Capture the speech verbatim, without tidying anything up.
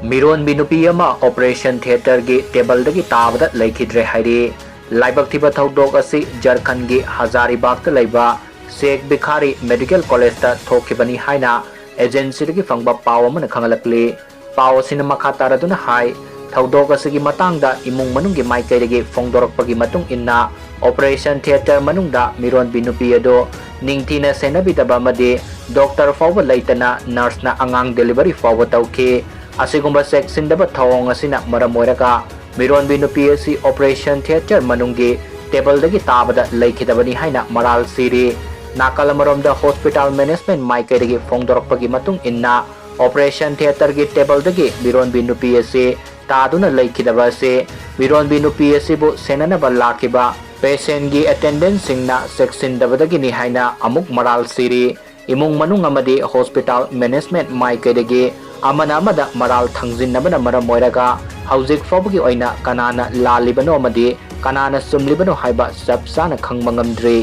ꯃꯤꯔꯣꯟꯕꯤ ꯅꯨꯄꯤ ꯑꯃ operation theatreꯒꯤ tableꯗꯒꯤ ꯇꯥꯕꯗ ꯂꯩꯈꯤꯗ꯭ꯔꯦ ꯍꯥꯏꯔꯤ꯫ ꯂꯥꯏꯕꯛ ꯊꯤꯕ ꯊꯧꯗꯣꯛ ꯑꯁꯤ ꯖꯔꯈꯟꯒꯤ ꯍꯖꯥꯔꯤꯕꯥꯒꯇ ꯂꯩꯕ ꯁꯦꯈ ꯚꯤꯈꯥꯔꯤ Medical Collegeꯇ ꯊꯣꯛꯈꯤꯕꯅꯤ ꯍꯥꯏꯅ agencyꯗꯒꯤ ꯐꯪꯕ ꯄꯥꯎ ꯑꯃꯅ ꯈꯪꯍꯜꯂꯛꯂꯤ꯫ ꯄꯥꯎ ꯑꯁꯤꯅ ꯃꯈꯥ ꯇꯥꯔꯗꯨꯅ ꯍꯥꯏ, ꯊꯧꯗꯣꯛ ꯑꯁꯤꯒꯤ ꯃꯇꯥꯡꯗ ꯏꯃꯨꯡ ꯃꯅꯨꯡꯒꯤ ꯃꯥꯏꯀꯩꯗꯒꯤ ꯐꯣꯡꯗꯣꯔꯛꯄꯒꯤ ꯃꯇꯨꯡ ꯏꯟꯅ, operation theatre ꯃꯅꯨꯡꯗ ꯃꯤꯔꯣꯟꯕꯤ ꯅꯨꯄꯤ ꯑꯗꯨ ꯅꯤꯡꯊꯤꯅ ꯁꯦꯟꯅꯕꯤꯗꯕ ꯑꯃꯗꯤ doctor ꯐꯥꯎꯕ ꯂꯩꯇꯅ nurseꯅ ꯑꯉꯥꯡ delivery ꯐꯥꯎꯕ ꯇꯧꯈꯤ꯫ ꯑꯁꯤꯒꯨꯝꯕ ꯆꯦꯛꯁꯤꯟꯗꯕ ꯊꯧꯑꯣꯡ ꯑꯁꯤꯅ ꯃꯔꯝ ꯑꯣꯏꯔꯒ ꯃꯤꯔꯣꯟꯕꯤ ꯅꯨꯄꯤ ꯑꯁꯤ operation theatre ꯃꯅꯨꯡꯒꯤ tableꯗꯒꯤ ꯇꯥꯕꯗ ꯂꯩꯈꯤꯗꯕꯅꯤ ꯍꯥꯏꯅ ꯃꯔꯥꯜ ꯁꯤꯔꯤ꯫ ꯅꯥꯀꯜ ꯑꯃꯔꯣꯝꯗ hospital management ꯃꯥꯏꯀꯩꯗꯒꯤ ꯐꯣꯡꯗꯣꯔꯛꯄꯒꯤ ꯃꯇꯨꯡ ꯏꯟꯅ, operation theatreꯒꯤ tableꯗꯒꯤ ꯃꯤꯔꯣꯟꯕꯤ ꯅꯨꯄꯤ ꯑꯁꯤ ꯇꯥꯗꯨꯅ ꯂꯩꯈꯤꯗꯕ ꯑꯁꯤ ꯃꯤꯔꯣꯟꯕꯤ ꯅꯨꯄꯤ ꯑꯁꯤꯕꯨ ꯁꯦꯟꯅꯅꯕ ꯂꯥꯛꯈꯤꯕ patientꯒꯤ attendanceꯁꯤꯡꯅ ꯆꯦꯛꯁꯤꯟꯗꯕꯗꯒꯤꯅꯤ ꯍꯥꯏꯅ ꯑꯃꯨꯛ ꯃꯔꯥꯜ ꯁꯤꯔꯤ꯫ ꯏꯃꯨꯡ ꯃꯅꯨꯡ ꯑꯃꯗꯤ hospital management ꯃꯥꯏꯀꯩꯗꯒꯤ ꯑꯃꯅ ꯑꯃꯗ ꯃꯔꯥꯜ ꯊꯥꯡꯖꯤꯟꯅꯕꯅ ꯃꯔꯝ ꯑꯣꯏꯔꯒ ꯍꯧꯖꯤꯛ ꯐꯥꯎꯕꯒꯤ ꯑꯣꯏꯅ ꯀꯅꯥꯅ ꯂꯥꯜꯂꯤꯕꯅꯣ ꯑꯃꯗꯤ ꯀꯅꯥꯅ ꯆꯨꯝꯂꯤꯕꯅꯣ ꯍꯥꯏꯕ ꯆꯞ ꯆꯥꯅ ꯈꯪꯕ ꯉꯝꯗ꯭ꯔꯤ꯫